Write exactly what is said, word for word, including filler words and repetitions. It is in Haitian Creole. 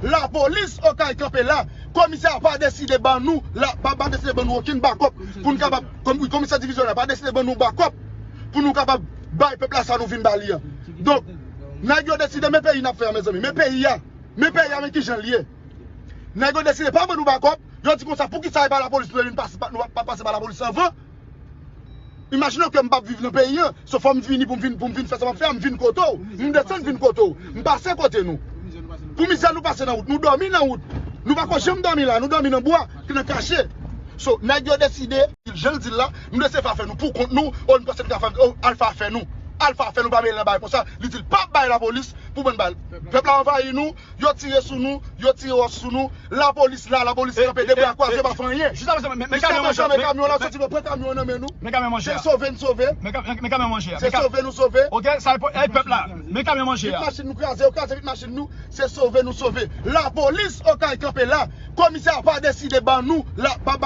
Lapolis Okay kanpe la. Komisè a pa deside ban nou, la, pa, pa deside ban nou okenn bakòp pou n kapab, kòm, wi, komisè divizyonèl la pa deside ban nou bakòp pou nou kapab bay pèp la sa nou vin ba li an. Donk, nèg yo deside men peyi n ap fè a, mezanmi. Men peyi a. Men peyi a, men kijan l ye. Nèg yo deside pa ban nou bakòp. Yo di konsa, poukisa e pa lapolis nou te vin pase, nou pa pase pa lapolis anvan? Imajine w ke m p ap viv nan peyi an. So, fò m vini pou m vin, pou m vin fè sa m ap fè a, m vin kote w. M desann vin kote w. M pase kote nou. Pou mizè nou pase nan wout. Nou dòmi nan wout. Nou pa ko janm dòmi la. Nou dòmi nan bwa, ki nan kache. So, nèg yo deside, jan l di l la, nou deside fè afè nou pou kont nou, o, nou panse nou ka fè, o, al fè afè nou. Al fè afè nou, pa mele nan bagay konsa. Li di l p ap bay lapolis pou bann bay. Pèp la anvayi nou, yo tire sou nou, yo tire wòch sou nou. Lapolis la, lapolis kanpe de bra kwaze, pa fè anyen. Jis apre sa, men, men kamyon, men kamyon la soti, pran kamyon nan men nou. Men kamyon, monchè. Se sove n sove. Men kamyon, monchè. Se sove nou sove. Ok, sa e pèp la. Men kamyon, monchè. Vit machin nou kraze, yo kraze vit machin nou. Se sove nou sove. Lapolis Okay kanpe la. Komisè a pa deside ban nou, la, pa